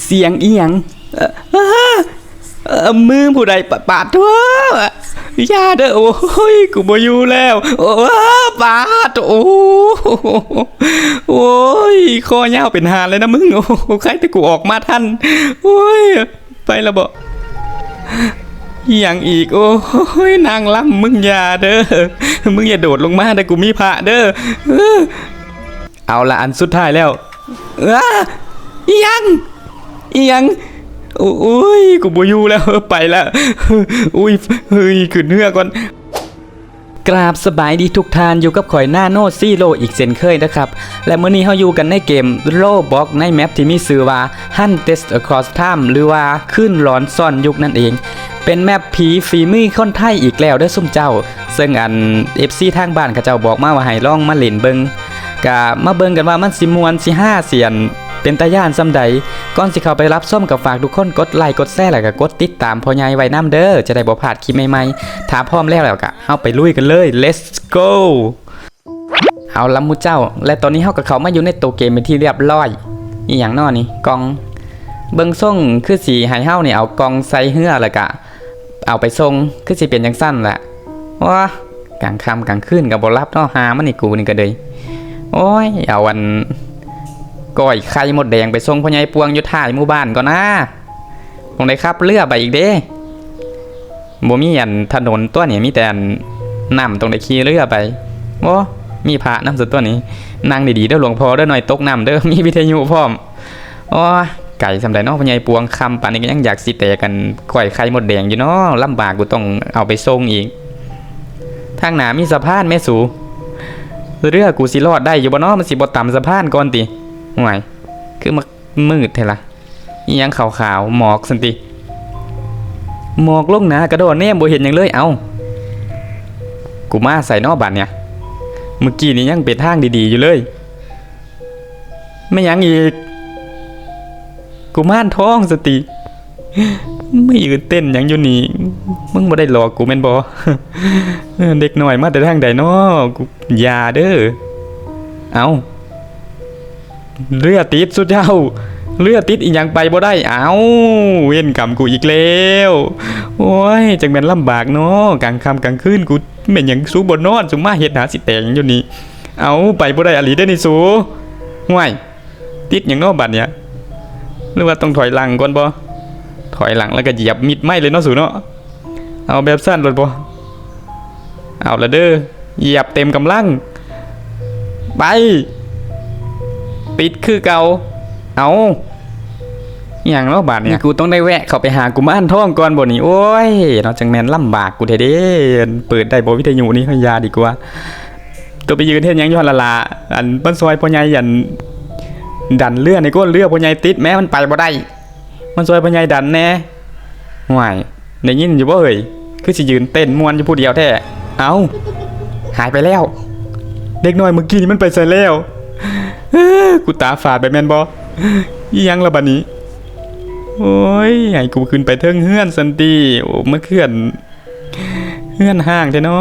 ສຽງອີ່ຫຍັງ? ເອີ ເອີ ມືຜູ້ໃດ? ປາ ປາດໂທ້ ຢ່າເດີ້ ໂອ້ຍ ກູບໍ່ຢູ່ແລ້ວ ໂອ້ ປາດໂທ້ ໂອ້ຍ ຄໍຍາວເປັນຫ່ານເລີຍນະມຶງ ໂອ້ ໃຄແຕ່ກູອອກມາທັນ ໂອ້ຍ ໄປລະບໍ? ອີ່ຫຍັງອີກ? ໂອ້ຍ ນາງລຳ ມຶງຢ່າເດີ້ ມຶງຢ່າໂດດລົງມາເດີ້ ກູມີພະເດີ້ ເອີ. ເອົາລະ ອັນສຸດທ້າຍແລ້ວ ອາ ອີ່ຫຍັງ? ອີ່ຫຍັງ? ໂອ້ຍ ກູບໍ່ຢູ່ແລ້ວ ເອີ ໄປລະ ອຸ້ຍ ເຮີ້ຍ ຂຶ້ນເຮືອກ່ອນ. ກາບສະບາຍດີທຸກທ່ານ ຢູ່ກັບຂ້ອຍ ນາໂນຊີໂຣ ອີກເຊັ່ນເຄີຍເດີຄັບ ແລະ ມື້ນີ້ເຮົາຢູ່ກັນໃນເກມໂຣບັອກ ໃນແມັບທີ່ມີຊື່ວ່າ Hunters Across Time ຫຼືວ່າ ຄືນຫຼອນຊ້ອນຍຸກນັ້ນເອງ. ເປັນແມັບຜີຝີມືຄົນໄທອີກແລ້ວເດີ້ຊຸມເຈົ້າ ເຊິ່ງອັນ ເອັຟຊີ ທາງບ້ານເຂົາເຈົ້າບອກມາວ່າໃຫ້ລອງມາຫຼິ້ນເບິ່ງ ກະມາເບິ່ງກັນວ່າມັນຊິມ່ວນ ຊິຮາ ຊິອັນ ເປັນຕາຢ້ານສ່ຳໃດ. ກ່ອນຊິເຂົ້າໄປຮັບຊົມ ກໍຝາກທຸກຄົນກົດໄລ ກົດແຊ ແລ້ວກໍກົດຕິດຕາມພໍ່ໃຫຍ່ໄວ້ນຳເດີ້ ຈະໄດ້ບໍ່ພາດຄລິບໃໝ່ໆ. ຖ້າພ້ອມແລ້ວ ແລ້ວກໍເຮົາໄປລຸຍກັນເລີຍ Let's go. ເອົາລະໝູ່ເຈົ້າ ແລະ ຕອນນີ້ເຮົາກໍເຂົ້າມາຢູ່ໃນໂຕເກມເປັນທີ່ລຽບລ້ອຍ. ອີ່ຫຍັງນໍນີ້? ກ່ອງ. ເບິ່ງຊົງຄືຊິໃຫ້ເຮົານີ້ເອົາກ່ອງໃສ່ເຮືອ ແລ້ວກະເອົາໄປສົ່ງ ຄືຊິເປັນຈັ່ງຊັ້ນລະ. ໂອ້ ກາງຄ່ຳກາງຄືນກໍບໍ່ຫຼັບເນາະ ຫາມັນນີ້ ກູນີ້ກໍເລີຍ. ໂອ້ຍ ເອົາອັນ ກ້ອຍໄຂ່ມົດແດງໄປສົ່ງພໍ່ໃຫຍ່ປວງຢູ່ທ້າຍໝູ່ບ້ານກ່ອນນາ. ຕ້ອງໄດ້ຂັບເຮືອໄປອີກເດ້. ບໍ່ມີອັນຖະໜົນຕົວນີ້ ມີແຕ່ອັນນ້ຳ ຕ້ອງໄດ້ຂີ່ເຮືອໄປ. ໂອ້ ມີພະນຳຊັ້ນຕົວນີ້. ນັ່ງດີໆເດີ້ຫຼວງພໍ່ເດີ້ ໜ້ອຍຕົກນ້ຳເດີ້ ມີວິທະຍຸພ້ອມ. ໂອ້ຍ ໄກສ່ຳໃດເນາະ ພໍ່ໃຫຍ່ປວງ ຄ່ຳປານນີ້ກໍຍັງຢາກຊິແຕກ ອັນ ກ້ອຍໄຂ່ມົດແດງຢູ່ເນາະ. ລຳບາກ ກູຕ້ອງເອົາໄປສົ່ງອີກ. ທາງໜ້າມີສະພານແມ້ສູ ເຮືອກູຊິລອດໄດ້ຢູ່ບໍ່ເນາະ ມັນຊິບໍ່ຕຳສະພານກ່ອນຕິ? ໂອ້ຍ ຄືມາມືດແທ້ລະ. ອີ່ຫຍັງຂາວໆ ໝອກຊັ້ນຕິ? ໝອກລົງໜາກະດໍ້ແນມບໍ່ເຫັນຫຍັງເລີຍ. ເອົ້າ ກູມາໃສເນາະບາດເນີ້ຍ? ມື້ກີ້ນີ້ຍັງເປັນທາງດີໆຢູ່ເລີຍ. ແມ່ນຫຍັງອີກ? ກຸມານທອງຊັ້ນຕິ? ມາຢືນເຕັ້ນຫຍັງຢູ່ນີ້? ມຶງບໍ່ໄດ້ຫຼອກກູແມ່ນບໍ່? ເດັກນ້ອຍມາແຕ່ທາງໃດເນາະ? ກູ ຢ່າເດີ້. ເອົ້າ ເຮືອຕິດ ຊຸມເຈົ້າ ເຮືອຕິດອີ່ຫຍັງໄປບໍ່ໄດ້. ເອົ້າ ເວນກຳກູອີກແລ້ວ. ໂອ້ຍ ຈັ່ງແມ່ນລຳບາກເນາະ ກາງຄ່ຳກາງຄືນ ກູແມ່ນຫຍັງສູບໍ່ນອນ ສູມາເຮັດຫາຊິແຕກຫຍັງຢູ່ນີ້? ເອົ້າ ໄປບໍ່ໄດ້ອີ່ຫຼີເດ້ນີ້ສູ. ຫ້ວຍ ຕິດຫຍັງເນາະບາດເນີ້ຍ? ຫຼືວ່າຕ້ອງຖອຍຫຼັງກ່ອນບໍ່? ຖອຍຫຼັງແລ້ວກໍຢຽບມິດໄມ້ເລີຍເນາະສູເນາະ. ເອົາແບບຊັ້ນໂລດບໍ່? ເອົາລະເດີ້ ຢຽບເຕັມກຳລັງ ໄປ ຕິດຄືເກົ່າ. ເອົາ ອີ່ຫຍັງເນາະບາດນີ້? ນີ້ກູຕ້ອງໄດ້ແວະເຂົ້າໄປຫາກຸມານທອງກ່ອນບໍ່ນີ້? ໂອ້ຍເນາະ ຈັ່ງແມ່ນລຳບາກກູແທ້ເດ້. ເປີດໄດ້ບໍ່ວິທະຍຸນີ້? ຢ່າດີກວ່າ. ໂຕໄປຢືນເຮັດຫຍັງຢູ່ຫັ້ນລະຫຼ້າ? ອັນ ມັນຊ່ອຍພໍ່ໃຫຍ່ ອັນ ດັນເຮືອໃຫ້ກ່ອນ ເຮືອພໍ່ໃຫຍ່ຕິດແມ້ ມັນໄປບໍ່ໄດ້. ມາຊ່ວຍພໍ່ໃຫຍ່ດັນແດ່. ຫ້ວຍ ໄດ້ຍິນຢູ່ບໍ່ເອີຍ? ຄືຊິຢືນເຕັ້ນມ່ວນຢູ່ຜູ້ດຽວແທ້. ເອົ້າ ຫາຍໄປແລ້ວ. ເດັກນ້ອຍມື້ກີ້ນີ້ມັນໄປໃສແລ້ວ? ເອີ ກູຕາຝາດໄປແມ່ນບໍ່? ອີ່ຫຍັງລະບາດນີ້? ໂອ້ຍ ໃຫ້ກູຂຶ້ນໄປເທິງເຮືອນຊັ້ນຕິ. ໂອ້ ມາເຄື່ອນ ເຮືອນຮ້າງແທ້ເນາະ.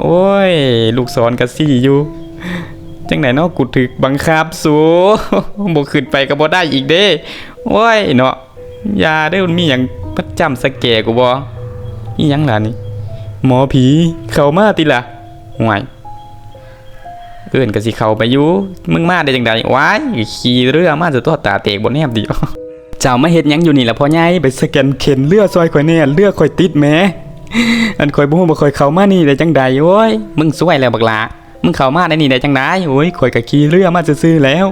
ໂອ້ຍ ລູກສອນກະຊີ້ຢູ່ ຈັ່ງໃດເນາະ ກູຖືກບັງຄັບສູ ບໍ່ຂຶ້ນໄປກະບໍ່ໄດ້ອີກເດ້. ໂອ້ຍເນາະ ຢ່າເດີ້ ມັນມີຫຍັງມາຈ້ຳສະແກກູບໍ່? ອີ່ຫຍັງລະນີ້? ໝໍຜີ ເຂົ້າມາຕິລະ. ຫ້ວຍ ເອີ້ນກະຊິເຂົ້າໄປຢູ່ ມຶງມາໄດ້ຈັ່ງໃດ? ວ້າຍ ຂີ່ເຮືອມາຊະຕົວະ ຕາແຕກບໍ່ແນມດີ. ເຈົ້າມາເຮັດຫຍັງຢູ່ນີ້ລະພໍ່ໃຫຍ່? ໄປສະແກນເຂັນເຮືອຊ່ອຍຂ້ອຍແດ່ ເຮືອຂ້ອຍຕິດແໝ. ອັນ ຂ້ອຍບໍ່ຮູ້ວ່າຂ້ອຍເຂົ້າມານີ້ໄດ້ຈັ່ງໃດ. ໂອ້ຍ ມຶງຊວຍແລ້ວບັກຫຼ້າ ມຶງເຂົ້າມາໃນນີ້ໄດ້ຈັ່ງໃດ? ໂອ້ຍ ຂ້ອຍກະຂີ່ເຮືອມາຊື່ໆແລ້ວ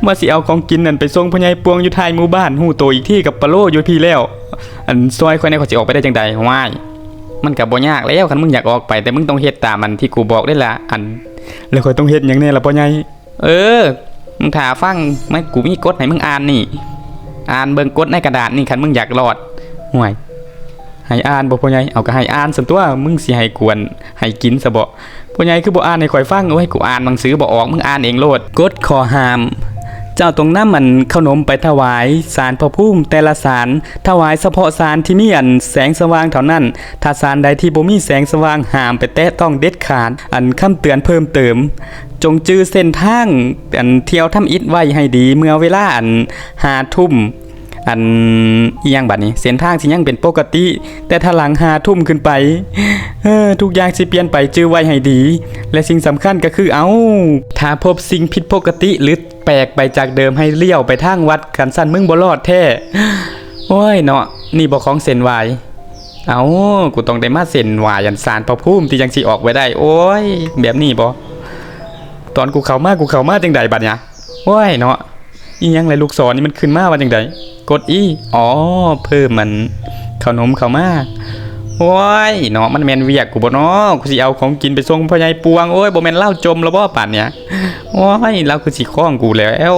ວ່າຊິເອົາຂອງກິນນັ້ນໄປສົ່ງພໍ່ໃຫຍ່ປວງຢູ່ທ້າຍໝູ່ບ້ານ ຮູ້ໂຕອີກທີກະປະໂລຢູ່ພີ້ແລ້ວ. ອັນ ຊ່ອຍຂ້ອຍແດ່ ຂ້ອຍຊິອອກໄປໄດ້ຈັ່ງໃດ? ວ້າຍ ມັນກະບໍ່ຍາກແລ້ວ ຄັນມຶງຢາກອອກໄປ ແຕ່ມຶງຕ້ອງເຮັດຕາມອັນທີ່ກູບອກເດ້ລະ. ອັນ ແລ້ວຂ້ອຍຕ້ອງເຮັດຫຍັງແດ່ລະພໍ່ໃຫຍ່? ເອີ ມຶງຖ້າຟັງ ມັນ ກູມີກົດໃຫ້ມຶງອ່ານນີ້ ອ່ານເບິ່ງກົດໃນກະດາດນີ້ ຄັນມຶງຢາກລອດ. ຫ້ວຍ ໃຫ້ອ່ານບໍ່ພໍ່ໃຫຍ່? ເອົາ ກະໃຫ້ອ່ານຊັ້ນຕົວະ ມຶງຊິໃຫ້ກວນໃຫ້ກິນຊະເບາະ. ພໍ່ໃຫຍ່ຄືບໍ່ອ່ານໃຫ້ຂ້ອຍຟັງ? ໂອ້ຍ ກູອ່ານໜັງສືບໍ່ອອກ ມຶງອ່ານເອງໂລດ. ກົດຂໍ້ຫ້າມ ເຈົ້າຕ້ອງນຳອັນເຂົ້າໜົມໄປຖວາຍສານພະພູມແຕ່ລະສານ, ຖວາຍສະເພາະສານທີ່ມີອັນແສງສະຫວ່າງເທົ່ານັ້ນ. ຖ້າສານໃດທີ່ບໍ່ມີແສງສະຫວ່າງ, ຫ້າມໄປແຕະຕ້ອງເດັດຂາດ. ອັນຄຳເຕືອນເພີ່ມເຕີມ, ຈົ່ງຈື່ເສັ້ນທາງອັນທ່ຽວທຳອິດໄວ້ໃຫ້ດີເມື່ອເວລາອັນຫ້າທຸ່ມ. ອັນ ອີ່ຫຍັງບາດນີ້? ເສັ້ນທາງຊິຍັງເປັນປົກກະຕິ, ແຕ່ຖ້າຫຼັງຫ້າທຸ່ມຂຶ້ນໄປ, ເອີ, ທຸກຢ່າງຊິປ່ຽນໄປ, ຈື່ໄວ້ໃຫ້ດີ. ແລະ ສິ່ງສຳຄັນກໍຄື, ເອົ້າ, ຖ້າພົບສິ່ງຜິດປົກກະຕິ ຫຼື ແປກໄປຈາກເດີມ, ໃຫ້ລ້ຽວໄປທາງວັດ, ຄັນຊັ້ນມຶງບໍ່ລອດແທ້. ໂອ້ຍເນາະ, ນີ້ບໍ່ຂອງເສັ້ນຫວາຍ. ເອົ້າ, ກູຕ້ອງໄດ້ມາເສັ້ນຫວາຍອັນສານພະພູມ ທີ່ຈັ່ງຊິອອກໄປໄດ້. ໂອ້ຍ, ແບບນີ້ບໍ? ຕອນກູເຂົ້າມາ, ກູເຂົ້າມາຈັ່ງໃດບາດນີ້? ໂອ້ຍເນາະ, ອີ່ຫຍັງລະ ລູກສອນນີ້ມັນຂຶ້ນມາວ່າຈັ່ງໃດ? ກົດອີ. ອໍ, ເພີ່ມອັນເຂົ້າໜົມເຂົ້າມາ. ໂອ້ຍເນາະ, ມັນແມ່ນວຽກກູບໍເນາະ? ກູຊິເອົາຂອງກິນໄປສົ່ງພໍ່ໃຫຍ່ປວງ. ໂອ້ຍ, ບໍ່ແມ່ນລາວຈົມແລ້ວບໍບາດນີ້? ໂອ້ຍ, ລາວຄືຊິຄ້ອງກູແລ້ວ.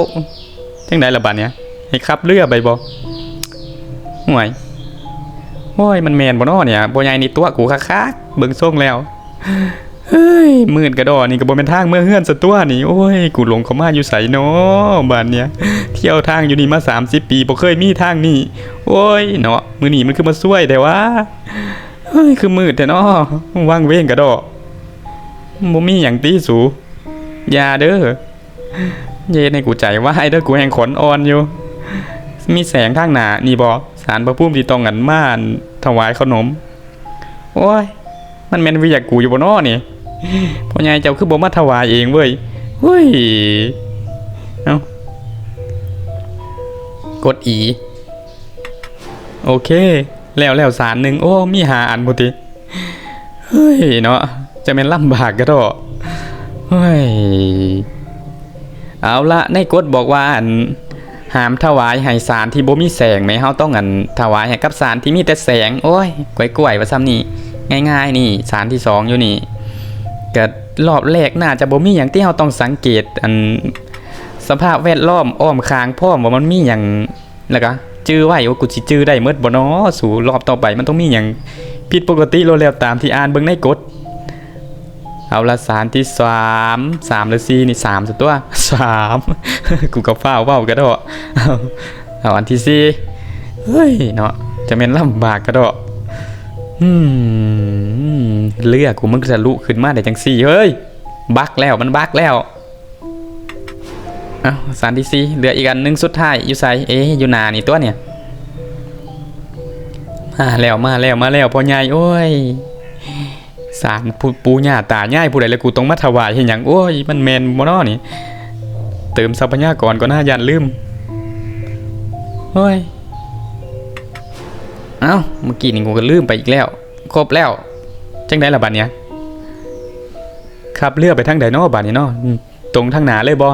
ຈັ່ງໃດລະບາດນີ້? ໃຫ້ຂັບເຮືອໄປບໍ? ໂອ້ຍ, ໂອ້ຍ, ມັນແມ່ນບໍເນາະນີ້? ພໍ່ໃຫຍ່ນີ້ຕົວະກູຄັກໆ, ເບິ່ງຊົງແລ້ວ. ເຮີ້ຍ, ມືດກະດໍ້ນີ້ກໍບໍ່ແມ່ນທາງເມືອເຮືອນຊະຕົວະນີ້. ໂອ້ຍ, ກູຫຼົງເຂົ້າມາຢູ່ໃສເນາະບາດນີ້? ທ່ຽວທາງຢູ່ນີ້ມາສາມສິບປີ ບໍ່ເຄີຍມີທາງນີ້. ໂອ້ຍເນາະ, ມື້ນີ້ມັນຄືມາຊວຍແທ້ຫວາ? ເຮີ້ຍ, ຄືມືດແທ້ເນາະ, ວັງເວງກະດໍ້. ບໍ່ມີຫຍັງຕິສູ? ຢ່າເດີ, ຢ່າເຮັດໃຫ້ກູໃຈວາຍເດີ, ກູແຮ່ງຂວັນອ່ອນຢູ່. ມີແສງທາງໜ້ານີ້ບໍ? ສານພະພູມທີ່ຕ້ອງອັນມາອັນຖວາຍເຂົ້າໜົມ. ໂອ້ຍ, ມັນແມ່ນວຽກກູຢູ່ບໍເນາະນີ້? ພໍ່ໃຫຍ່ເຈົ້າຄືບໍ່ມາຖວາຍເອງເວີ້ຍ? ເຮີ້ຍ, ເອົ້າ, ກົດອີ. ໂອເຄ, ແລ້ວ ແລ້ວສານໜຶ່ງ. ໂອ້, ມີຫ້າອັນພຸ້ນຕິ. ເຮີ້ຍເນາະ, ຈະແມ່ນລຳບາກກະເທາະ. ເຮີ້ຍ, ເອົາລະ, ໃນກົດບອກວ່າ ອັນ ຫ້າມຖວາຍໃຫ້ສານທີ່ບໍ່ມີແສງແໝ, ເຮົາຕ້ອງ ອັນ ຖວາຍໃຫ້ກັບສານທີ່ມີແຕ່ແສງ. ໂອ້ຍ, ກ້ວຍໆ ວ່າຊ່ຳນີ້, ງ່າຍໆ ນີ້, ສານທີສອງຢູ່ນີ້. ກະລອບແລກໜ້າຈະບໍ່ມີຫຍັງທີ່ເຮົາຕ້ອງສັງເກດ, ອັນ ສະພາບແວດລ້ອມອ້ອມຂ້າງພ້ອມວ່າມັນມີຫຍັງ ແລ້ວກະຈື່ໄວ້. ໂອ້ ກູຊິຈື່ໄດ້ໝົດບໍ່ນໍສູ? ລອບຕໍ່ໄປມັນຕ້ອງມີຫຍັງຜິດປົກກະຕິໂລດແລ້ວ ຕາມທີ່ອ່ານເບິ່ງໃນກົດ. ເອົາລະ ສານທີສາມ, ສາມຫຼືສີ່ນີ້? ສາມຊະຕົວະ. ສາມ. ກູກໍຟ້າວເວົ້າກະເທາະ. ເອົາ ເອົາອັນທີສີ່. ເຮີ້ຍເນາະ, ຈະແມ່ນລຳບາກກະເທາະ. ອືມ, ເລືອດກູມັນກະທະລຸຂຶ້ນມາໄດ້ຈັ່ງຊີ້. ເຮີ້ຍ, ບັກແລ້ວ, ມັນບັກແລ້ວ. ເອົ້າ, ສານທີສີ່ ເຫຼືອອີກອັນໜຶ່ງສຸດທ້າຍ. ຢູ່ໃສ? ເອ, ຢູ່ໜ້ານີ້ຕົວະນີ້. ມາແລ້ວ, ມາແລ້ວ, ມາແລ້ວ ພໍ່ໃຫຍ່. ໂອ້ຍ, ສານປູ່ຍ່າຕາຍາຍຜູ້ໃດ ແລ້ວກູຕ້ອງມາຖວາຍເຮັດຫຍັງ? ໂອ້ຍ, ມັນແມ່ນບໍ່ນໍນີ້? ເຕີມຊັບພະຍາກອນກ່ອນນະ, ຢ້ານລືມ. ໂອ້ຍ, ເອົ້າ, ເມື່ອກີ້ນີ້ກູກໍລືມໄປອີກແລ້ວ. ຄົບແລ້ວ, ຈັ່ງໃດລະບາດນີ້? ຂັບເຮືອໄປທາງໃດນໍບາດນີ້ນໍ? ອືມ. ຕົງທາງໜ້າເລີຍບໍ?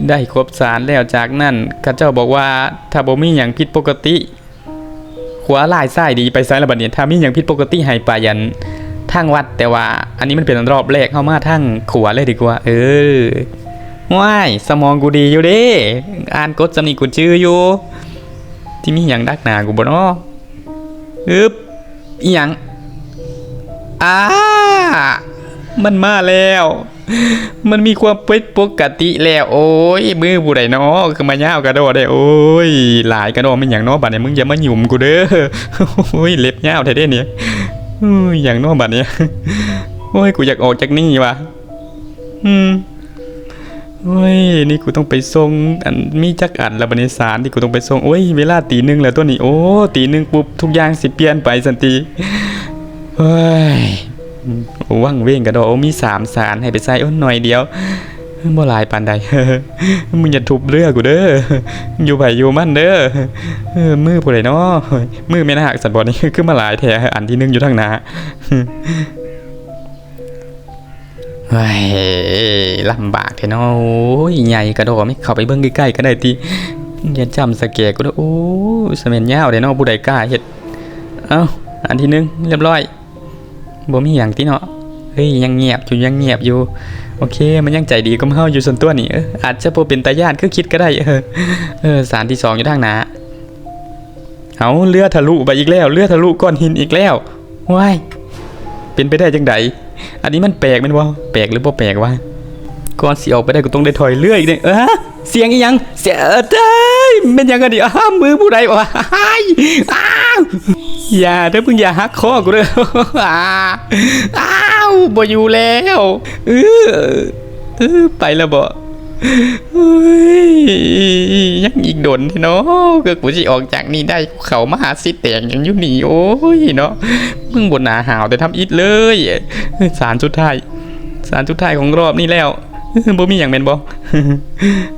ໄດ້ຄົບສານແລ້ວ, ຈາກນັ້ນເຂົາເຈົ້າບອກວ່າ ຖ້າບໍ່ມີຫຍັງຜິດປົກກະຕິ, ຂວາລ້າຍຊ້າຍດີ, ໄປໃສລະບາດນີ້? ຖ້າມີຫຍັງຜິດປົກກະຕິໃຫ້ໄປອັນທາງວັດ, ແຕ່ວ່າອັນນີ້ມັນເປັນລອບແລກ, ເຮົາມາທາງຂວາເລີຍດີກວ່າ. ເອີ, ວ້າຍ, ສະໝອງກູດີຢູ່ເດ້, ອ່ານກົດສ່ຳນີ້ກູຈື່ຢູ່. ຊິມີຫຍັງດັກໜ້າກູບໍ່ນໍ? ອຶບ, ອີຫຍັງ? ອາ! ມັນມາແລ້ວ, ມັນມີຄວາມຜິດປົກກະຕິແລ້ວ. ໂອ້ຍ, ມືຜູ້ໃດນໍ ຄືມາຍາວກະດໍ້ແທ້? ໂອ້ຍ, ຫຼາຍກະດໍ້ແມ່ນຫຍັງນໍບາດນີ້? ມຶງຢ່າມາຫຍຸມກູເດີ. ໂອ້ຍ, ເລັບຍາວແທ້ເດ້ນີ້. ໂອ້ຍ, ຫຍັງນໍບາດນີ້? ໂອ້ຍ, ກູຢາກອອກຈາກນີ້ຫວາ. ອືມ. ໂອ້ຍ, ນີ້ກູຕ້ອງໄປສົ່ງ, ອັນ ມີຈັກອັນລະບາດນີ້ ສານທີ່ກູຕ້ອງໄປສົ່ງ? ໂອ້ຍ, ເວລາຕີໜຶ່ງແລ້ວຕົວະນີ້. ໂອ້, ຕີໜຶ່ງປຸບ ທຸກຢ່າງຊິປ່ຽນໄປຊັ້ນຕິ. ເຮີ້ຍ, ວັງເວງກະດອກ. ໂອ້, ມີສາມສານໃຫ້ໄປໃສ່. ໂອ້, ໜ້ອຍດຽວ, ບໍ່ຫຼາຍປານໃດ. ມຶງຢ່າທຸບເຮືອກູເດີ, ຢູ່ໃຜຢູ່ມັນເດີ. ເອີ, ມືຜູ້ໃດນໍ? ມືແມ່ນາກຊັ້ນບໍນີ້? ຄືມາຫຼາຍແທ້, ອັນທີໜຶ່ງຢູ່ທາງໜ້າ. ເຮີ້ຍ, ລຳບາກແທ້ເນາະ. ໂອ້ຍ, ໃຫຍ່ກະດອກ, ເຂົ້າໄປເບິ່ງໃກ້ໆກໍໄດ້ຕິ. ຢ່າຈຳສະແກກກູເດີ້. ໂອ້ຍ, ສະແມ່ນຍາວແທ້ເນາະ, ຜູ້ໃດກ້າເຮັດ? ເອົ້າ, ອັນທີໜຶ່ງ ລຽບຮ້ອຍ. ບໍ່ມີຫຍັງຕິເນາະ? ເຮີ້ຍ, ຍັງງຽບຢູ່, ຍັງງຽບຢູ່. ໂອເຄ, ມັນຍັງໃຈດີກວ່າເຮົາຢູ່ຊັ້ນຕົວະນີ້. ເອີ, ອາດຈະບໍ່ເປັນຕາຢ້ານຄືຄິດກໍໄດ້. ເອີ, ເອີ, ສານທີສອງຢູ່ທາງໜ້າ. ເອົາ, ເຮືອທະລຸໄປອີກແລ້ວ, ເຮືອທະລຸກ້ອນຫີນອີກແລ້ວ. ວ້າຍ, ເປັນໄປໄດ້ຈັ່ງໃດ? ອັນນີ້ມັນແປກແມ່ນບໍ່? ແປກຫຼືບໍ່ແປກວະ? ກ່ອນຊິອອກໄປໄດ້ ກໍຕ້ອງໄດ້ຖອຍເຮືອອີກເດ້. ເອີ ສຽງອີ່ຫຍັງ? ສຽງ ເອີ ຕາຍ ແມ່ນຫຍັງອັນນີ້? ອ້າ ມືຜູ້ໃດ? ອ້າຍ ອ້າວ ຢ່າເດີ ມຶງຢ່າຫັກຄໍກູເດີ. ອ້າ ອ້າວ ບໍ່ຢູ່ແລ້ວ. ເອີ ເອີ ໄປແລ້ວບໍ? ເອີຍ ຍັງອີກດົນແທ້ເນາະ ກວ່າກູຊິອອກຈາກນີ້ໄດ້. ເຂົ້າມາຫາຊິແຕກຫຍັງຢູ່ນີ້? ໂອ້ຍເນາະ ມຶງບໍ່ໜ້າຫ້າວແຕ່ທຳອິດເລີຍ. ເອີຍ ສານສຸດທ້າຍ ສານສຸດທ້າຍຂອງລອບນີ້ແລ້ວ. ເອີ ບໍ່ມີຫຍັງແມ່ນບໍ່?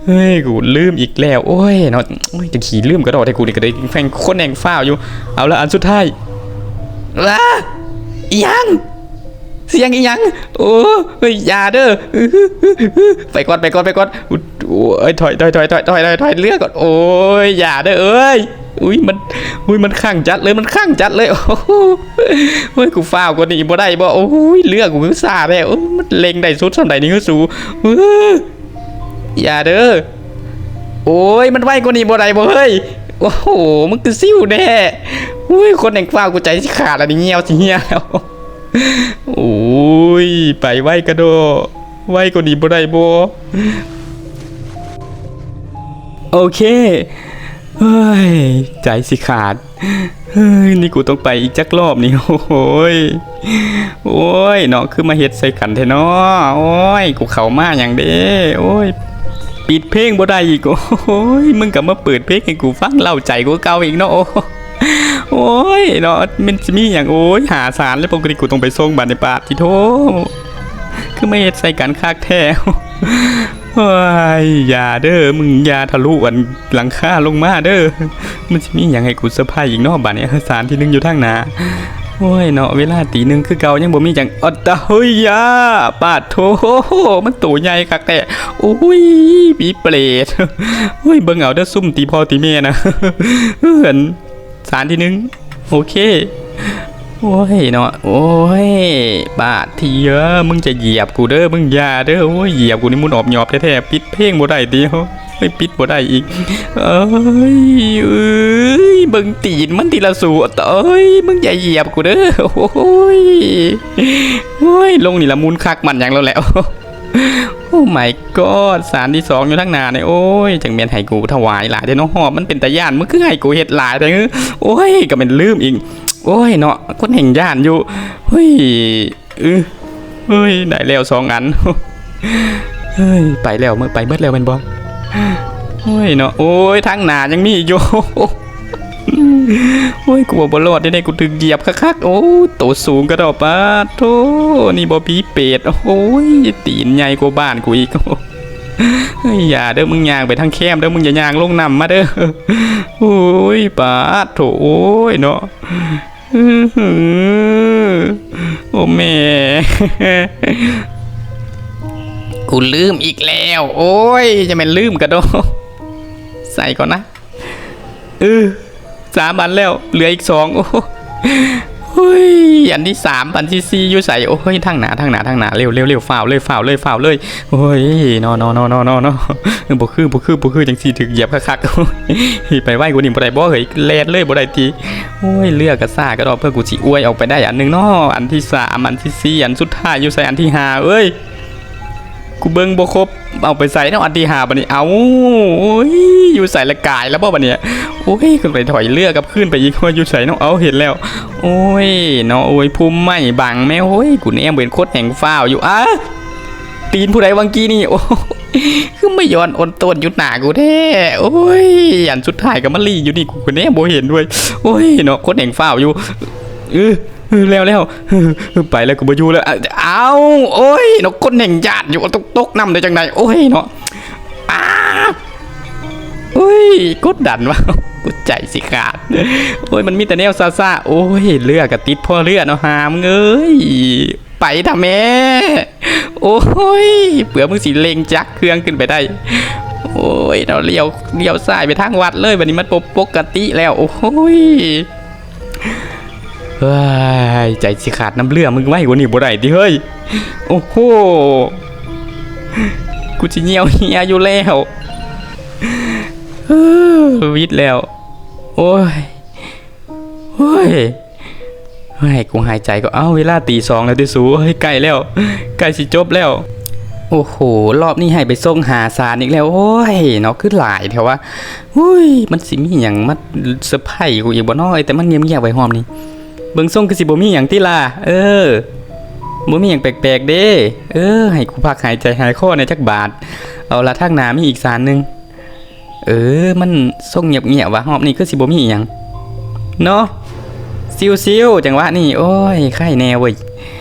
ເຮີ້ຍ ກູລືມອີກແລ້ວ. ໂອ້ຍເນາະ ໂອ້ຍ ຈະຂີ້ລືມກະດອກແທ້ ກູນີ້ກະໄດ້ແຂ່ງຄົນແຫ່ງຟ້າວຢູ່. ເອົາລະ ອັນສຸດທ້າຍ. ວ້າ ອີ່ຫຍັງ? ສຽງອີ່ຫຍັງ? ໂອ້ຍ ຢ່າເດີ ໄປກ່ອນ ໄປກ່ອນ ໄປກ່ອນ. ໂອ້ຍ ຖອຍ ຖອຍ ຖອຍເຮືອກ່ອນ. ໂອ້ຍ ຢ່າເດີ ເອີຍ. ອຸ້ຍ ມັນ ອຸ້ຍ ມັນຄັງຈັດເລີຍ ມັນຄັງຈັດເລີຍ. ໂອ້ໂຫ ໂອ້ຍ ກູຟ້າວກວ່ານີ້ບໍ່ໄດ້ບໍ? ໂອ້ຍ ເຮືອກູຄືຊ້າແທ້. ໂອ້ຍ ມັນເລັ່ງໄດ້ສຸດສ່ຳໃດນີ້ຄືສູ? ເອີ ຢ່າເດີ. ໂອ້ຍ ມັນໄວກວ່ານີ້ບໍ່ໄດ້ບໍເຮີ້ຍ? ໂອ້ໂຫ ມຶງຄືຊິວແທ້. ໂອ້ຍ ຄົນແຫ່ງຟ້າວ ກູໃຈຊິຂາດລະນີ້ ຍ່ຽວຊິເຫ່ຍແລ້ວ. ໂອ້ຍ ໄປໄວກະໂດ ໄວກວ່ານີ້ບໍ່ໄດ້ບໍ? ໂອເຄ. ເຮີ້ຍ ໃຈຊິຂາດ. ເຮີ້ຍ ນີ້ກູຕ້ອງໄປອີກຈັກລອບນີ້? ໂອ້ຍ ໂອ້ຍເນາະ ຄືມາເຮັດໃສ່ກັນແທ້ເນາະ. ໂອ້ຍ ກູເຂົ້າມາຫຍັງເດ້? ໂອ້ຍ ປິດເພງບໍ່ໄດ້ອີກ. ໂອ້ຍ ມຶງກະມາເປີດເພງໃຫ້ກູຟັງ ເລົ້າໃຈກວ່າເກົ່າອີກເນາະ. ໂອ້ຍເນາະ ມັນຊິມີຫຍັງ? ໂອ້ຍ ຫ້າສານແລ້ວ ປົກກະຕິກູຕ້ອງໄປສົ່ງບາດນີ້. ປາດຕິໂທ ຄືມາເຮັດໃສ່ກັນຄັກແທ້. ໂອ້ຍ ຢ່າເດີ ມຶງຢ່າທະລຸອັນຫຼັງຄາລົງມາເດີ. ມັນຊິມີຫຍັງໃຫ້ກູເຊີໄພອີກເນາະບາດນີ້? ເອີ ສານທີໜຶ່ງຢູ່ທາງໜ້າ. ໂອ້ຍເນາະ ເວລາຕີໜຶ່ງຄືເກົ່າ ຍັງບໍ່ມີຫຍັງ. ອັດຕະ ເຮີ້ຍ ຢາ ປາດໂທ ມັນໂຕໃຫຍ່ຄັກແທ້. ໂອ້ຍ ມີເປດ. ໂອ້ຍ ເບິ່ງເອົາເດີ ຊຸມຕີພໍ່ຕີແມ່ນະ. ເອີ ສານທີໜຶ່ງ ໂອເຄ. ໂອ້ຍເນາະ ໂອ້ຍ ບາດທີເອີ ມຶງຈະຢຽບກູເດີ ມຶງຢ່າເດີ. ໂອ້ຍ ຢຽບກູນີ້ໝຸ່ນອອບຫຍອບແທ້ໆ. ປິດເພງບໍ່ໄດ້ຕິ? ໂອ້ຍ ປິດບໍ່ໄດ້ອີກ. ເອີຍ ເອີຍ ເບິ່ງຕີນມັນຕິລະສູ. ເອີຍ ມຶງຢ່າຢຽບກູເດີ. ໂອ້ຍ ໂອ້ຍ ລົງນີ້ລະໝຸ່ນຄັກມັນຫຍັງແລ້ວແຫຼະ. ໂອ້ ມາຍກອດ ສານທີສອງຢູ່ທາງໜ້ານີ້. ໂອ້ຍ ຈັ່ງແມ່ນໃຫ້ກູຖວາຍຫຼາຍແທ້ເນາະ. ຮອບມັນເປັນຕາຢ້ານ ມຶງຄືໃຫ້ກູເຮັດຫຼາຍແທ້? ໂອ້ຍ ກະແມ່ນລືມອີກ. ໂອ້ຍເນາະ ຄົນແຫ່ງຢ້ານຢູ່. ເຮີ້ຍ ອື ເຮີ້ຍ ໄດ້ແລ້ວສອງອັນ. ເຮີ້ຍ ໄປແລ້ວ ໄປເບິດແລ້ວແມ່ນບໍ່? ໂອ້ຍເນາະ ໂອ້ຍ ທາງໜ້າຍັງມີອີກຢູ່. ໂອ້ຍ ກູວ່າບໍ່ລອດແນ່ໆ ກູຖືກຢຽບຄັກໆ. ໂອ້ ໂຕສູງກະດອກ. ປາດໂທ ນີ້ບໍ່ຜີເປດ. ໂອ້ຍ ຕີນໃຫຍ່ກວ່າບ້ານກູອີກ. ເຮີ້ຍ ຢ່າເດີ ມຶງຍ່າງໄປທາງແຄມເດີ ມຶງຢ່າຍ່າງລົງນ້ຳມາເດີ. ໂອ້ຍ ປາດໂທ ໂອ້ຍເນາະ. ໂອ້ແມ່ ກູລືມອີກແລ້ວ. ໂອ້ຍ ຈະແມ່ນລືມກະໂດ. ໃສ່ກ່ອນນະ. ເອີ ສາມອັນແລ້ວ ເຫຼືອອີກສອງ. ໂອ້ ເຮີ້ຍ ອັນທີສາມ ອັນທີສີ່ຢູ່ໃສ? ໂອ້ຍ ທາງໜ້າ ທາງໜ້າ ທາງໜ້າ. ເລັວ ເລັວ ເລັວ ຟ້າວເລີຍ ຟ້າວເລີຍ ຟ້າວເລີຍ. ໂອ້ຍ ເນາະ ເນາະ ເນາະ ເນາະ ເນາະ. ບໍ່ຄື ບໍ່ຄື ບໍ່ຄື ຈັ່ງຊີ້ຖືກຢຽບຄັກໆ. ເຮີ້ຍ ໄປໄວກວ່ານີ້ບໍ່ໄດ້ບໍເຮີ້ຍ? ແລ່ນເລີຍບໍ່ໄດ້ຕິ? ໂອ້ຍ ເລືອກກະຊ້າກະດອກ ເພື່ອກູຊິອວຍອອກໄປໄດ້ອັນໜຶ່ງເນາະ. ອັນທີສາມ ອັນທີສີ່ ອັນສຸດທ້າຍຢູ່ໃສ? ອັນທີຫ້າ ເອີຍ ກູເບິ່ງບໍ່ຄົບ. ເອົາໄປໃສເນາະ ອັນທີຫ້າ ບາດນີ້? ເອົາ ໂອ້ຍ ຢູ່ໃສລະ? ກາຍແລ້ວບໍບາດນີ້? ໂອ້ຍ ຂຶ້ນໄປຖອຍເຮືອກັບຄືນໄປອີກ. ໂອ້ຍ ຢູ່ໃສເນາະ? ເອົາ ເຫັນແລ້ວ. ໂອ້ຍເນາະ ໂອ້ຍ ພຸມໄມ້ບັງແມ. ໂອ້ຍ ກູແນມເຫັນຄົນແຮ່ງຟ້າວຢູ່. ອາ ຕີນຜູ້ໃດຫວ່າງກີ້ນີ້? ໂອ້ຍ ຄືມາຍ້ອນໂອນໂຕນຢູ່ໜ້າກູແທ້. ໂອ້ຍ ອັນສຸດທ້າຍກໍມາລີ້ຢູ່ນີ້ ກູກໍແນມບໍ່ເຫັນດ້ວຍ. ໂອ້ຍເນາະ ຄົນແຮ່ງຟ້າວຢູ່. ເອີ ເອີ ແລ້ວ ແລ້ວ ເອີ ເອີ ໄປແລ້ວ ກູບໍ່ຢູ່ແລ້ວ. ອ້າວ ໂອ້ຍເນາະ ຄົນແຮ່ງຢ້ານຢູ່. ຕົກ ຕົກນ້ຳໄດ້ຈັ່ງໃດ? ໂອ້ຍເນາະ ອາ ໂອ້ຍ ກົດດັນວ່າ ກູໃຈຊິຂາດ. ໂອ້ຍ ມັນມີແຕ່ແນວຊ້າໆ. ໂອ້ຍ ເຮືອກໍຕິດພໍເຮືອເນາະ ຫາມຶງເອີຍ. ໄປທະແມ້. ໂອ້ຍ ເຜື່ອມຶງຊິເລັ່ງຈັກເຄື່ອງຂຶ້ນໄປໄດ້. ໂອ້ຍ ລຽວ ລຽວຊ້າຍໄປທາງວັດເລີຍ. ບັດນີ້ມັນບໍ່ປົກກະຕິແລ້ວ. ໂອ້ຍ ເຮີ້ຍ ໃຈຊິຂາດນຳເຮືອ. ມຶງໄວກວ່ານີ້ບໍ່ໄດ້ຕິເຮີ້ຍ? ໂອ້ໂຫ ກູຊິຍ່ຽວເຫຍຢູ່ແລ້ວ. ເຮີ້ຍ ວິດແລ້ວ. ໂອ້ຍ ໂອ້ຍ ໃຫ້ກູຫາຍໃຈກ່ອນ. ເອົ້າ ເວລາຕີສອງແລ້ວຕິສູ. ເຮີ້ຍ ໃກ້ແລ້ວ ໃກ້ຊິຈົບແລ້ວ. ໂອ້ໂຫ ຮອບນີ້ໃຫ້ໄປສົ່ງຫາສານອີກແລ້ວ. ໂອ້ຍເນາະ ຄືຫຼາຍແທ້ວະ. ຫຸ້ຍ ມັນຊິມີຫຍັງມາເຊີໄພກູອີກບໍ່ເນາະ? ແຕ່ມັນງຽບໆໄວ້ຮອບນີ້. ເບິ່ງຊົງຄືຊິບໍ່ມີຫຍັງຕິລະ. ເອີ ບໍ່ມີຫຍັງແປກໆເດ້. ເອີ ໃຫ້ກູພັກຫາຍໃຈຫາຍຄໍແດ່ຈັກບາດ. ເອົາລະ ທາງໜ້າມີອີກສານໜຶ່ງ. ເອີ ມັນຊົງງຽບໆວ່າ ຮອບນີ້ຄືຊິບໍ່ມີອີ່ຫຍັງເນາະ. ຊິວໆ ຈັງຫວະນີ້. ໂອ້ຍ ໄຄແນ່ເວີຍ.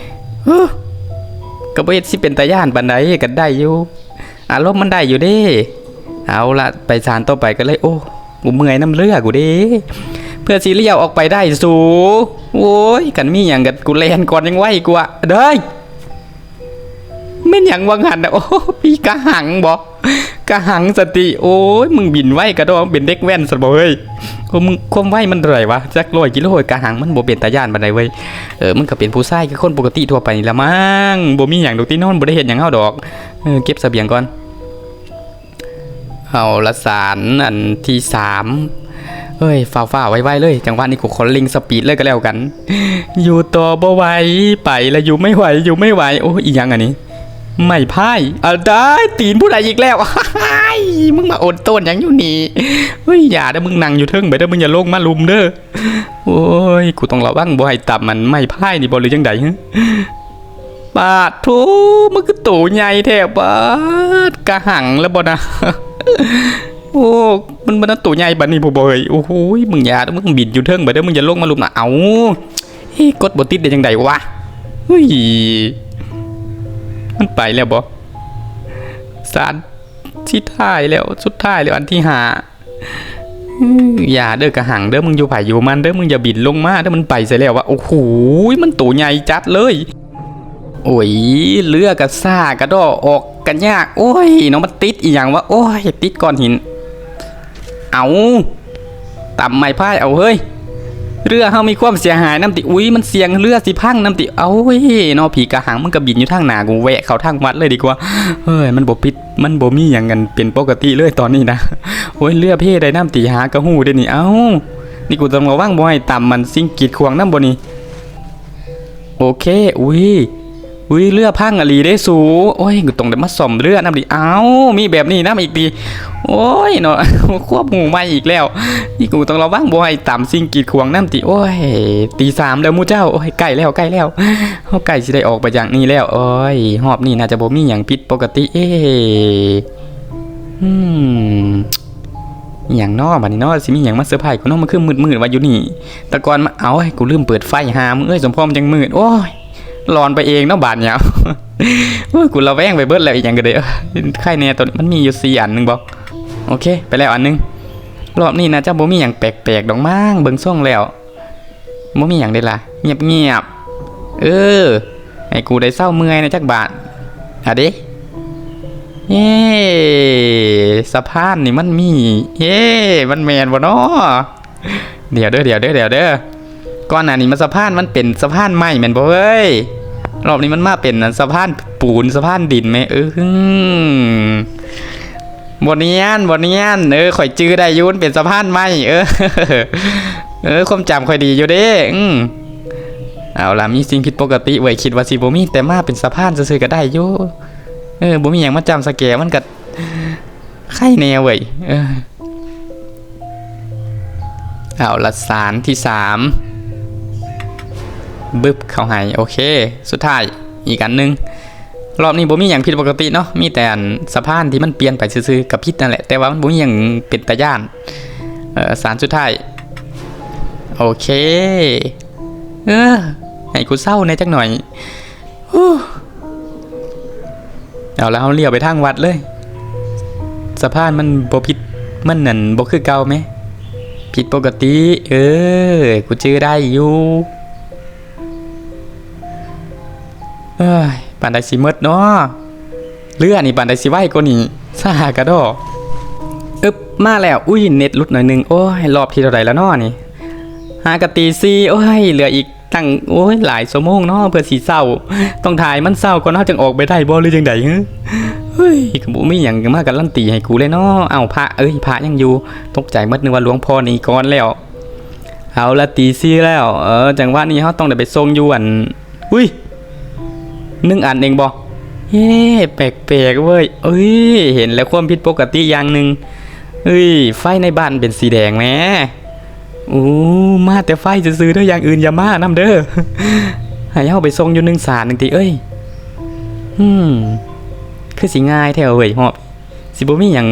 ເຮີ ກໍບໍ່ເຮັດຊິເປັນຕາຢ້ານປານໃດ ກໍໄດ້ຢູ່ ອາລົມມັນໄດ້ຢູ່ເດ້. ເອົາລະ ໄປສານຕໍ່ໄປກັນເລີຍ. ໂອ້ ກູເມື່ອຍນຳເຮືອກູເດ້ ເພື່ອຊິລ້ຽວອອກໄປໄດ້ສູ. ໂອ້ຍ ຄັນມີຫຍັງກໍກູແລ່ນກ່ອນ ຍັງໄວກວ່າເດີ້. ແມ່ນຫຍັງວ່າຫັ້ນນະ? ໂອ້ ຜີກະຫັງບໍ? ກະຫັງສະຕິ. ໂອ້ຍ ມຶງບິນໄວກະດອກ ເປັນເດັກແວ່ນຊັ້ນບໍເຮີຍ? ໂອ້ ມຶງ ຄວາມໄວມັນເທົ່າໃດວະ? ຈັກຮ້ອຍກິໂລ. ກະຫັງມັນບໍ່ເປັນຕາຢ້ານປານໃດເວີຍ. ເອີ ມັນກໍເປັນຜູ້ຊາຍຄືຄົນປົກກະຕິທົ່ວໄປນີ້ລະມັງ. ບໍ່ມີຫຍັງດອກຕິ ນອນບໍ່ໄດ້ເຮັດຫຍັງເຮົາດອກ. ເອີ ເກັບສະບຽງກ່ອນ. ເອົາລະ ສານອັນທີສາມ. ເອີຍ ຟ້າວໆໄວໆເລີຍ. ຈັງຫວະນີ້ກູຂໍເລັ່ງສະປີດເລີຍກໍແລ້ວກັນ. ຢູ່ຕໍ່ບໍ່ໄຫວ ໄປລະ ຢູ່ໄມ່ໄຫວ ຢູ່ໄມ່ໄຫວ. ໂອ້ຍ ອີ່ຫຍັງອັນນີ້? ໄມ້ພາຍ. ເອົາ ຕາຍ ຕີນຜູ້ໃດອີກແລ້ວ? ອ້າຍ ມຶງມາອົນໂຕນຫຍັງຢູ່ນີ້? ເຮີ້ຍ ຢ່າເດີ້ ມຶງນັ່ງຢູ່ເທິງໄປເດີ້ ມຶງຢ່າລົງມາລຸ່ມເດີ້. ໂອ້ຍ ກູຕ້ອງລະວັງບໍ່ໃຫ້ຕຳອັນໄມ້ພາຍນີ້ບໍ ຫຼືຈັ່ງໃດ? ປາດໂທ້ ມັນຄືໂຕໃຫຍ່ແທ້. ປາດ ກະຫັງແລ້ວບໍ່ນະ? ໂອ້ ມັນ ມັນໂຕໃຫຍ່ປານນີ້ພຸ້ນບໍເຮີຍ? ໂອ້ໂຫ ມຶງຢ່າ ມຶງບິນຢູ່ເທິງໄປເດີ້ ມຶງຢ່າລົງມາລຸ່ມນະ. ເອົາ ເອີ ກົດບໍ່ຕິດໄດ້ຈັ່ງໃດວະ? ເຮີ້ຍ ມັນໄປແລ້ວບໍ? ສານສຸດທ້າຍແລ້ວ ສຸດທ້າຍແລ້ວ ອັນທີຫ້າ. ອື ຢ່າເດີ້ ກະຫັງເດີ້ ມຶງຢູ່ໃຜຢູ່ມັນເດີ້ ມຶງຢ່າບິນລົງມາເດີ້. ມັນໄປໃສແລ້ວວະ? ໂອ້ໂຫ ມັນໂຕໃຫຍ່ຈັດເລີຍ. ໂອ້ຍ ເຮືອກະຊ້າກະດໍ້ ອອກກະຍາກ. ໂອ້ຍເນາະ ມັນຕິດອີ່ຫຍັງວະ? ໂອ້ຍ ຕິດກ້ອນຫີນ. ເອົາ ຕຳໄມ້ພາຍເອົາເຮີ້ຍ. ເຮືອເຮົາມີຄວາມເສຍຫາຍນຳຕິ? ອຸ້ຍ ມັນສ່ຽງເຮືອຊິພັງນຳຕິ? ໂອ້ຍເນາະ ຜີກະຫັງ ມັນກະບິນຢູ່ທາງໜ້າ ກູແວະເຂົ້າທາງວັດເລີຍດີກວ່າ. ເຮີ້ຍ ມັນບໍ່ຜິດ ມັນບໍ່ມີຫຍັງອັນເປັນປົກກະຕິເລີຍຕອນນີ້ນະ. ໂອ້ຍ ເຮືອເພໄດ້ນຳຕິ? ຫາກະຮູ້ເດ້ນີ້. ເອົ້າ ນີ້ກູຕ້ອງລະວັງບໍ່ໃຫ້ຕຳມັນສິ່ງກີດຂວາງນຳບໍ່ນີ້? ໂອເຄ. ອຸ້ຍ ອຸ້ຍ ເຮືອພັງອີ່ຫຼີເດ້ສູ. ໂອ້ຍ ກູຕ້ອງໄດ້ມາສ້ອມເຮືອນຳຕິ. ເອົ້າ ມີແບບນີ້ນຳອີກຕິ? ໂອ້ຍເນາະ ຄວາມຮູ້ໃໝ່ອີກແລ້ວ. ນີ້ກູຕ້ອງລະວັງບໍ່ໃຫ້ຕຳສິ່ງກີດຂວາງນຳຕິ? ໂອ້ຍ ຕີສາມແລ້ວໝູ່ເຈົ້າ. ໂອ້ຍ ໃກ້ແລ້ວ ໃກ້ແລ້ວ. ເຮົາໃກ້ຊິໄດ້ອອກໄປຈາກນີ້ແລ້ວ. ໂອ້ຍ ຮອບນີ້ໜ້າຈະບໍ່ມີຫຍັງຜິດປົກກະຕິ. ເອ ອືມ ອີ່ຫຍັງເນາະບາດນີ້ເນາະ? ຊິມີຫຍັງມາເຊີໄພກູເນາະ? ມັນຄືມືດໆວ່າຢູ່ນີ້. ແຕ່ກ່ອນມາ ເອົາ ກູລືມເປີດໄຟ. ຫາມເອີຍ ສົມພໍມັນຈັ່ງມືດ. ໂອ້ຍ ຫຼອນໄປເອງເນາະບາດນີ້. ໂອ້ຍ ກູລະແວງໄປເບິດແລ້ວ ອີ່ຫຍັງກະເດ. ເອີ ໄຄແນ່ ໂຕນີ້ມັນມີຢູ່ສີ່ອັນ ແມ່ນບໍ່? ໂອເຄ ໄປແລ້ວອັນໜຶ່ງ. ຮອບນີ້ໜ້າຈະບໍ່ມີຫຍັງແປກໆດອກມັ້ງ ເບິ່ງຊົງແລ້ວ. ບໍ່ມີຫຍັງເດລະ ງຽບໆ. ເອີ ໃຫ້ກູໄດ້ເຊົາເມື່ອຍແດ່ຈັກບາດ. ອາເດ ເອີ ສະພານນີ້ມັນມີ ເອີ ມັນແມ່ນບໍ່ນໍ? ດຽວເດີ ດຽວເດີ ດຽວເດີ. ກ່ອນໜ້ານີ້ມັນສະພານ ມັນເປັນສະພານໄມ້ແມ່ນບໍ່ເອີຍ? ຮອບນີ້ມັນມາເປັນອັນສະພານປູນ ສະພານດິນແມ. ເອີ ບໍ່ນຽນ ບໍ່ນຽນ. ເອີ ຂ້ອຍຈື່ໄດ້ຢູ່ ມັນເປັນສະພານໄມ້. ເອີ ເອີ ຄວາມຈຳຂ້ອຍດີຢູ່ເດ້. ອື ເອົາລະ ມີສິ່ງຜິດປົກກະຕິເວີຍ. ຄິດວ່າຊິບໍ່ມີ ແຕ່ມາເປັນສະພານຊື່ໆກະໄດ້ຢູ່. ເອີ ບໍ່ມີຫຍັງມາຈຳສະແກ ມັນກະໄຄແນ່ເວີຍ. ເອີ ເອົາລະ ສານທີສາມ ບຶບ ເຂົ້າໃຫ້. ໂອເຄ ສຸດທ້າຍ ອີກອັນໜຶ່ງ. ຮອບນີ້ບໍ່ມີຫຍັງຜິດປົກກະຕິເນາະ ມີແຕ່ອັນສະພານທີ່ມັນປ່ຽນໄປຊື່ໆ ກະຜິດນັ້ນແຫຼະ ແຕ່ວ່າມັນບໍ່ມີຫຍັງເປັນຕາຢ້ານ. ເອີ ສານສຸດທ້າຍ. ໂອເຄ ເອີ ໃຫ້ກູເຊົາແດ່ຈັກໜ້ອຍ. ເອົາລະ ເຮົາລ້ຽວໄປທາງວັດເລີຍ. ສະພານມັນບໍ່ຜິດ ມັນນັ້ນບໍ່ຄືເກົ່າແມ? ຜິດປົກກະຕິ. ເອີ ກູຈື່ໄດ້ຢູ່. ເອີຍ ປານໃດຊິໝົດເນາະ? ເຮືອນີ້ປານໃດຊິໄວກວ່ານີ້? ຊ້າກະດໍ້. ອຶບ ມາແລ້ວ. ອຸ້ຍ ເນັດຫຼຸດໜ້ອຍໜຶ່ງ. ໂອ້ຍ ຮອບທີເທົ່າໃດລະເນາະນີ້? ຫາກະຕີສີ່. ໂອ້ຍ ເຫຼືອອີກຕັ້ງ ໂອ້ຍ ຫຼາຍຊົ່ວໂມງເນາະ ເພື່ອຊິເຊົ້າ. ຕ້ອງຖ້າໃຫ້ມັນເຊົ້າກ່ອນ ເຮົາຈຶ່ງອອກໄປໄດ້ບໍ່ ຫຼືຈັ່ງໃດ? ເຮີ້ຍ ກະບໍ່ມີຫຍັງມາກາຣັນຕີໃຫ້ກູເລີຍເນາະ. ເອົ້າ ພະເອີຍ ພະຍັງຢູ່. ຕົກໃຈໝົດ ນຶກວ່າຫຼວງພໍ່ໜີກ່ອນແລ້ວ. ເອົາລະ ຕີສີ່ແລ້ວ. ເອີ ຈັງຫວະນີ້ເຮົາຕ້ອງໄດ້ໄປສົ່ງຢູ່ອັນ ອຸ້ຍ ໜຶ່ງອັນເອງບໍ? ເອີ ແປກໆເວີ້ຍ. ເອີຍ ເຫັນແລ້ວຄວາມຜິດປົກກະຕິຢ່າງໜຶ່ງ. ເອີຍ ໄຟໃນບ້ານເປັນສີແດງແມ. ໂອ້ ມາແຕ່ໄຟຊື່ໆເດີ ຢ່າງອື່ນຢ່າມານຳເດີ. ໃຫ້ເຮົາໄປສົ່ງຢູ່ໜຶ່ງສານໜຶ່ງຕິເອີຍ. ອືມ ຄືຊິງ່າຍແທ້ເວີ້ຍຮອບ. ຊິບໍ່ມີຫຍັງ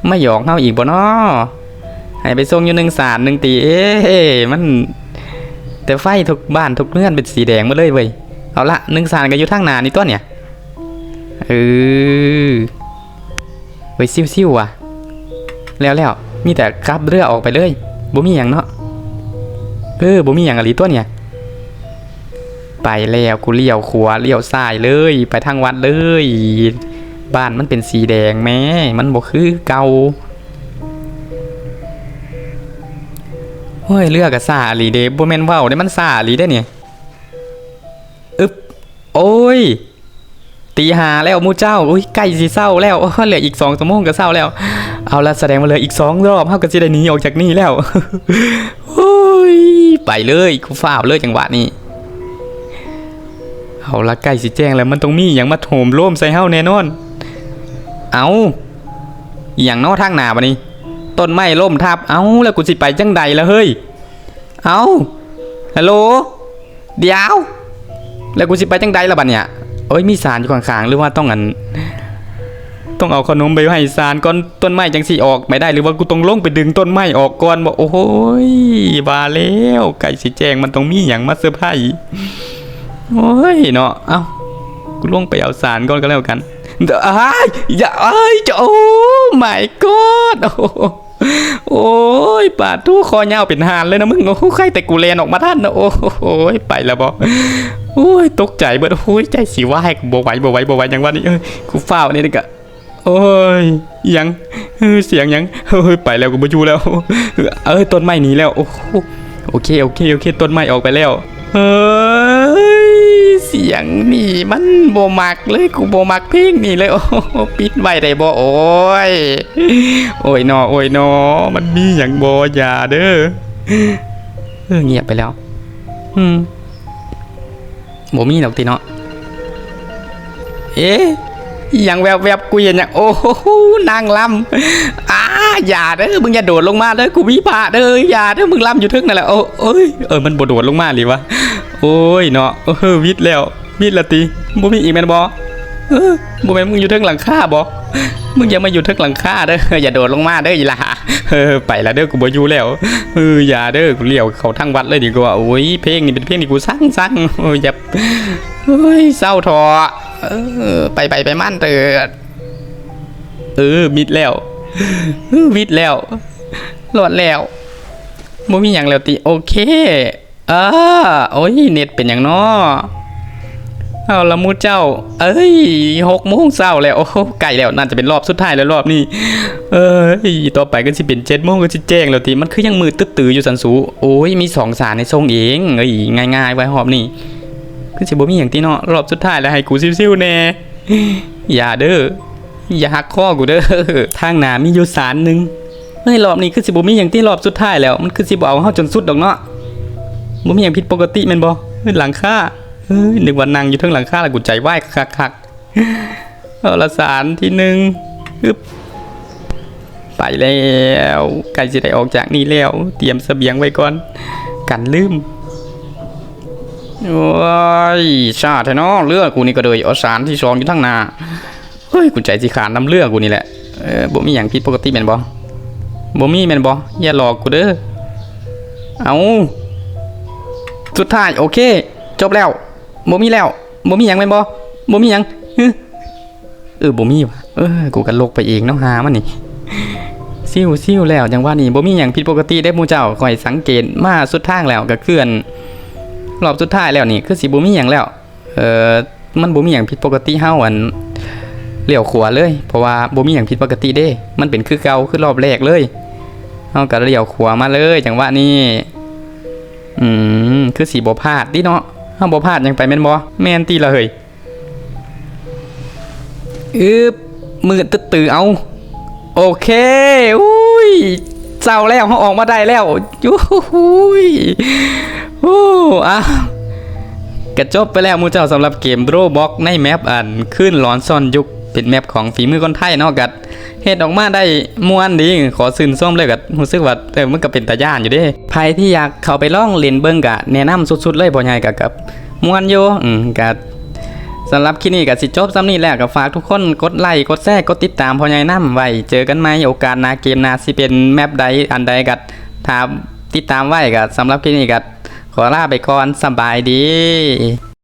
ມາຫຍອກເຮົາອີກບໍ່ນໍ? ໃຫ້ໄປສົ່ງຢູ່ໜຶ່ງສານໜຶ່ງຕິ. ເອີ ມັນແຕ່ໄຟທຸກບ້ານທຸກເຮືອນເປັນສີແດງໝົດເລີຍເວີ້ຍ. ເອົາລະ ໜຶ່ງສານກໍຢູ່ທາງໜ້ານີ້ຕົວະເນຍ. ເອີ ເວີ້ຍ ຊິວໆວ່າ. ແລ້ວໆ ມີແຕ່ຂັບເຮືອອອກໄປເລີຍ. ບໍ່ມີຫຍັງເນາະ. ເອີ ບໍ່ມີຫຍັງອີ່ຫຼີຕົວະເນຍ. ໄປແລ້ວ ກູລ້ຽວຂວາລ້ຽວຊ້າຍເລີຍ ໄປທາງວັດເລີຍ. ບ້ານມັນເປັນສີແດງແມ ມັນບໍ່ຄືເກົ່າ. ໂອ້ຍ ເຮືອກໍຊ້າອີ່ຫຼີເດ ບໍ່ແມ່ນເວົ້າເດ ມັນຊ້າອີ່ຫຼີເດນີ້. ອຶບ ໂອ້ຍ ຕີຫ້າແລ້ວໝູ່ເຈົ້າ. ໂອ້ຍ ໃກ້ຊິເຊົ້າແລ້ວ. ໂອ້ ເຫຼືອອີກສອງຊົ່ວໂມງກໍເຊົ້າແລ້ວ. ເອົາລະ ສະແດງວ່າເຫຼືອອີກສອງຮອບ ເຮົາກໍຊິໄດ້ໜີອອກຈາກນີ້ແລ້ວ. ໂອ້ຍ ໄປເລີຍ ກູຟ້າວເລີຍຈັງຫວະນີ້. ເອົາລະ ໃກ້ຊິແຈ້ງແລ້ວ ມັນຕ້ອງມີຫຍັງມາໂຫມໂລມໃສ່ເຮົາແນ່ນອນ. ເອົາ ອີຫຍັງເນາະທາງໜ້າບັດນີ້? ຕົ້ນໄມ້ລົ້ມທັບ. ເອົາ ແລ້ວກູຊິໄປຈັ່ງໃດລະເຮີ້ຍ? ເອົາ ຮັລໂຫຼ ດຽວ ແລ້ວກູຊິໄປຈັ່ງໃດລະບັດເນີ້ຍ? ໂອ້ຍ ມີສານຢູ່ຂ້າງໆ ຫຼືວ່າຕ້ອງ ອັນ ຕ້ອງເອົາຂະໜົມໄປໃຫ້ສານກ່ອນ ຕົ້ນໄມ້ຈັ່ງຊິອອກໄປໄດ້ ຫຼືວ່າກູຕ້ອງລົງໄປດຶງຕົ້ນໄມ້ອອກກ່ອນບໍ? ໂອ້ຍ ວ່າແລ້ວ ໃກ້ຊິແຈ້ງ ມັນຕ້ອງມີຫຍັງມາເຊີໄພ. ໂອ້ຍເນາະ ເອົ້າ ກູລົງໄປເອົາສານກ່ອນກໍແລ້ວກັນ. ອ້າຍ ຢ່າ ເອີຍ ໂອ້ my god ໂອ້ ໂອ້ຍ ປາໂທ້ ຄໍຍາວເປັນຫ່ານເລີຍນະມຶງ. ໂອ້ ໃຄແຕ່ກູແລ່ນອອກມາທັນນະ. ໂອ້ຍ ໄປແລ້ວບໍ? ໂອ້ຍ ຕົກໃຈເບິດ. ໂອ້ຍ ໃຈຊິວາຍ ບໍ່ໄຫວ ບໍ່ໄຫວ ບໍ່ໄຫວ ຫຍັງວະນີ້. ເອີຍ ກູຟ້າວນີ້ກະ ໂອ້ຍ ອີຫຍັງ? ເອີຍ ສຽງຫຍັງ? ເອີຍ ໄປແລ້ວ ກູບໍ່ຢູ່ແລ້ວ. ເອີຍ ຕົ້ນໄມ້ໜີແລ້ວ. ໂອ້ ໂອເຄ ໂອເຄ ໂອເຄ ຕົ້ນໄມ້ອອກໄປແລ້ວ. ເອີຍ ສຽງນີ້ມັນບໍ່ມັກເລີຍ ກູບໍ່ມັກເພງນີ້ເລີຍ. ໂອ້ ປິດໄວ້ໄດ້ບໍ່? ໂອ້ຍ ໂອ້ຍນໍ ໂອ້ຍນໍ ມັນມີຫຍັງບໍ່? ຢ່າເດີ. ເອີ ງຽບໄປແລ້ວ. ອືມ ບໍ່ມີດອກຕິເນາະ. ເອ ອີຫຍັງແວບໆ ກູເຫັນຫຍັງ? ໂອ້ໂຫ ນາງລຳ. ອາ ຢ່າເດີ ມຶງຢ່າໂດດລົງມາເດີ ກູມີຜ້າເດີ. ຢ່າເດີ ມຶງລຳຢູ່ເທິງນັ້ນແຫຼະ. ໂອ້ ເອີຍ ເອີ ມັນບໍ່ໂດດລົງມາອີ່ຫຼີວະ? ໂອ້ຍເນາະ ເອີ ວິດແລ້ວ ວິດລະຕິ. ບໍ່ມີອີກແມ່ນບໍ່? ເອີ ບໍ່ແມ່ນມຶງຢູ່ເທິງຫຼັງຄາບໍ? ມຶງຢ່າມາຢູ່ເທິງຫຼັງຄາເດີ ຢ່າໂດດລົງມາເດີອີ່ຫຼ້າ. ເອີ ໄປລະເດີ ກູບໍ່ຢູ່ແລ້ວ. ເອີ ຢ່າເດີ ກູລ້ຽວເຂົ້າທາງວັດເລີຍດີກວ່າ. ໂອ້ຍ ເພງນີ້ເປັນເພງທີ່ກູຊັງໆ. ໂອ້ຍ ຢ່າ ໂອ້ຍ ເຊົາເຖາະ. ເອີ ໄປໃຜໄປມັນເຕີດ. ເອີ ມິດແລ້ວ ເອີ ວິດແລ້ວ ລອດແລ້ວ ບໍ່ມີຫຍັງແລ້ວຕິ. ໂອເຄ ເອີ ໂອ້ຍ ເນັດເປັນຫຍັງນໍ? ເອົາລະໝູ່ເຈົ້າ ເອີຍ ຫົກໂມງເຊົ້າແລ້ວ. ໂອ້ໂຫ ໃກ້ແລ້ວ ໜ້າຈະເປັນລອບສຸດທ້າຍແລ້ວລອບນີ້. ເອີຍ ຕໍ່ໄປກໍຊິເປັນເຈັດໂມງ ກໍຊິແຈ້ງແລ້ວຕິ. ມັນຄືຍັງມືດຕຶດຕືຢູ່ຊັ້ນສູ? ໂອ້ຍ ມີສອງສານໃຫ້ສົ່ງເອງ. ເອີຍ ງ່າຍໆ ໄວ້ຮອບນີ້ ຄືຊິບໍ່ມີຫຍັງຕິເນາະ. ລອບສຸດທ້າຍແລ້ວ ໃຫ້ກູຊິວໆແດ່. ຢ່າເດີ ຢ່າຫັກຄໍກູເດີ. ທາງໜ້າມີຢູ່ສານໜຶ່ງ. ເຮີ້ຍ ລອບນີ້ຄືຊິບໍ່ມີຫຍັງຕິ ລອບສຸດທ້າຍແລ້ວ. ມັນຄືຊິບໍ່ເອົາເຮົາຈົນສຸດດອກເນາະ. ບໍ່ມີຫຍັງຜິດປົກກະຕິແມ່ນບໍ່? ເຮີ້ຍ ຫຼັງຄາ. ເຮີ້ຍ ນຶກວ່ານັ່ງຢູ່ເທິງຫຼັງຄາແລ້ວ ກູໃຈວາຍຄັກໆ. ເອົາລະ ສານທີໜຶ່ງ. ອຶບ ໄປແລ້ວ ໃກ້ຊິໄດ້ອອກຈາກນີ້ແລ້ວ. ຕຽມສະບຽງໄວ້ກ່ອນ ກັນລືມ. ໂອ້ຍ ຊ້າແທ້ເນາະ ເຮືອກູນີ້ກໍເດີຍ. ເອົາສານທີສອງຢູ່ທາງໜ້າ. ເຮີ້ຍ ກູໃຈຊິຂາດນຳເຮືອກູນີ້ແຫຼະ. ເອີ ບໍ່ມີຫຍັງຜິດປົກກະຕິແມ່ນບໍ່? ບໍ່ມີແມ່ນບໍ່? ຢ່າຫຼອກກູເດີ. ເອົາ ສຸດທ້າຍ ໂອເຄ ຈົບແລ້ວ. ບໍ່ມີແລ້ວ. ບໍ່ມີຫຍັງແມ່ນບໍ່? ບໍ່ມີຫຍັງ. ຮຶ ເອີ ບໍ່ມີຫວາ. ເອີ ກູກໍຫຼົກໄປເອງເນາະ ຫາມັນນີ້. ຊິວໆແລ້ວ ຈັງຫວະນີ້ບໍ່ມີຫຍັງຜິດປົກກະຕິເດ້ໝູ່ເຈົ້າ. ຂ້ອຍສັງເກດມາສຸດທາງແລ້ວ ກໍຄື ອັນ ລອບສຸດທ້າຍແລ້ວນີ້ ຄືຊິບໍ່ມີຫຍັງແລ້ວ. ເອີ ມັນບໍ່ມີຫຍັງຜິດປົກກະຕິ ເຮົາ ອັນ ລ້ຽວຂວາເລີຍ ເພາະວ່າບໍ່ມີຫຍັງຜິດປົກກະຕິເດ້. ມັນເປັນຄືເກົ່າ ຄືລອບແລກເລີຍ. ເຮົາກໍລ້ຽວຂວາມາເລີຍ ຈັງຫວະນີ້. ອືມ ຄືຊິບໍ່ພາດຕິເນາະ. ເຮົາບໍ່ພາດຫຍັງໄປແມ່ນບໍ່? ແມ່ນຕິລະເຮີ້ຍ? ອຶບ ມືດຕຶດຕື. ເອົາ ໂອເຄ. ອຸ້ຍ ເຊົ້າແລ້ວ ເຮົາອອກມາໄດ້ແລ້ວ. ໂອ້ໂຫ ໂອ້ ອາ ກະຈົບໄປແລ້ວໝູ່ເຈົ້າ ສຳລັບເກມ Roblox ໃນແມັບອັນ ຄືນຫຼອນຊ້ອນຍຸກ ເປັນແມັບຂອງຝີມືຄົນໄທເນາະ ກະເຮັດອອກມາໄດ້ມ່ວນດີ ຂໍຊື່ນຊົມເລີຍ ກະຮູ້ສຶກວ່າ ເອີ ມັນກະເປັນຕາຢ້ານຢູ່ເດ້. ໃຜທີ່ຢາກເຂົ້າໄປລອງຫຼິ້ນເບິ່ງກະແນະນຳສຸດໆເລີຍ ພໍ່ໃຫຍ່ກະ ກະມ່ວນຢູ່ ອືມ ກະ ສຳລັບຄລິບນີ້ກະຊິຈົບສ່ຳນີ້ແລ້ວ ກະຝາກທຸກຄົນກົດໄລກ໌ ກົດແຊ ກົດຕິດຕາມພໍ່ໃຫຍ່ນຳ ໄວ້ເຈີກັນໃໝ່ໂອກາດໜ້າ ເກມໜ້າຊິເປັນແມັບໃດອັນໃດກະຖ້າຕິດຕາມໄວ້ ກະສຳລັບຄລິບນີ້ກະຂໍລາໄປກ່ອນ ສະບາຍດີ.